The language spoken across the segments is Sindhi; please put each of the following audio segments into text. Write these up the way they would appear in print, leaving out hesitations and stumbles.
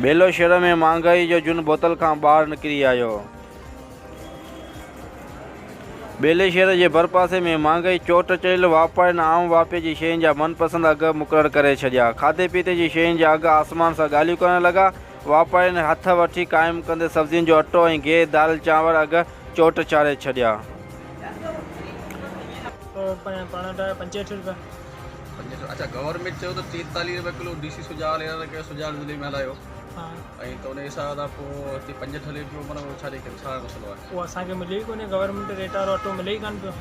ٻيلو شھر ۾ مھانگائي جو جن بوتل کان ٻاھر نڪري آيو. ٻيلي شھر جي ڀرپاسي ۾ مھانگائي چوٽ چڙھيل واپارين عام واھپي جي شين جا من پسند اگهه مقرر ڪري ڇڏيا. کاڌي پيتي جي شين جا اگهه آسمان سان ڳالهيون ڪرڻ لڳا. واپارين هٿ وٺي قائم ڪندي سبزين جو اٽو ۽ گيهه، دال چانور اگهه چوٽ چاڙهي ڇڏيا. پنجهٺ رپيا. 65 اڇا گورنمينٽ چيو ته 43 رپيا kilo D C Sujawal Iran ڪيو سجاول ضلعي ۾ هلايو ها ۽ ته ان حساب سان پوء هتي 65 هلي پيو معنيٰ اهو ڇا جي ڪري ڇا مسئلو آهي؟ اهو اسان کي ملي ئي ڪونهي گورنمينٽ ريٽ وارو اٽو ملي ئي ڪانه پيو.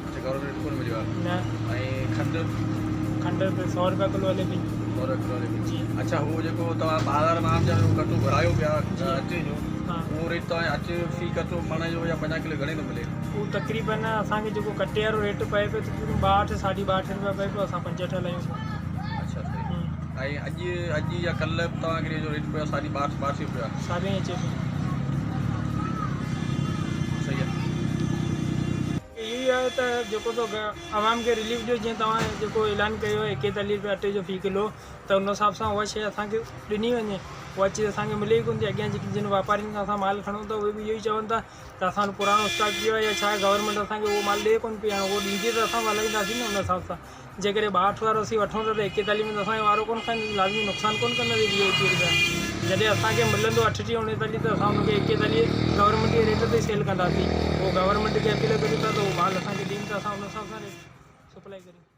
اڇا گورنمينٽ ريٽ ڪونه مليو آهي. نه. ۽ کنڊ؟ کنڊ ته 100 رپيا ڪلو هلي پئي. 100 رپيا ڪلو هلي پئي. جي. اڇا هو جيڪو توهان بازار مان عام جام ڪٽو گهرايو پيا اٽي جو ها. اهو ريٽ توهان اٽي جو في ڪٽو مڻ جو يا 50 ڪلو گهڻي ٿو ملي؟ اهو تقريبن اسان کي جيڪو ڪٽي وارو ريٽ پئي پيو تقريبن ٻاهٺ ساڍي ٻاهٺ رپيا پئي پيو اسان 65 هلايون پيا. اڇا صحيح ۽ اڄ اڄ يا ڪلهه به توهان کي جو ريٽ پيو ساڍي ٻاهٺ ٻاهٺ پيو آهي. ساڍي اچي پيو. صحيح آهي. اهو ئي آهي ته جيڪو سو عوام کي رليف ڏيو جيئن توهان جيڪو اعلان ڪيو آهي ايڪيتاليهه رپيا اٽي جو في ڪلو ته ان حساب سان اها شيء اسان کي ڏني وڃي اها چيز اسان کي ملي ئي ڪونه ٿي اڳيان جيڪي جن واپارين کان اسان مال کڻون ٿا اهي به اهو ئي چون ٿا ته اسان وٽ پراڻو اسٽاڪ پيو آهي يا ڇا آهي گورنمينٽ اسان کي اهو مال ڏئي ڪونه پئي هاڻي اهو ڏيندي ته اسان به هلائينداسين نه ان حساب سان جيڪڏهن ٻاهٺ وارو اسين وٺون ٿا ته ايڪيتاليهه ۾ ته اسان جو وارو ڪونه کائيندو لازمي نقصان ڪونه ڪنداسين ويهه ايڪويهه رپيا جڏهن اسان کي ملندو اٺٽيهه اڻيتاليهه ته اسان ان کي ايڪيتاليهه گورنمينٽ جي ريٽ تي سيل ڪنداسين پوء گورنمينٽ کي اپيل ڪريون ٿا ته اهو مال اسان کي ڏين ته اسان ان حساب سان ريٽ سپلائي ڪريون.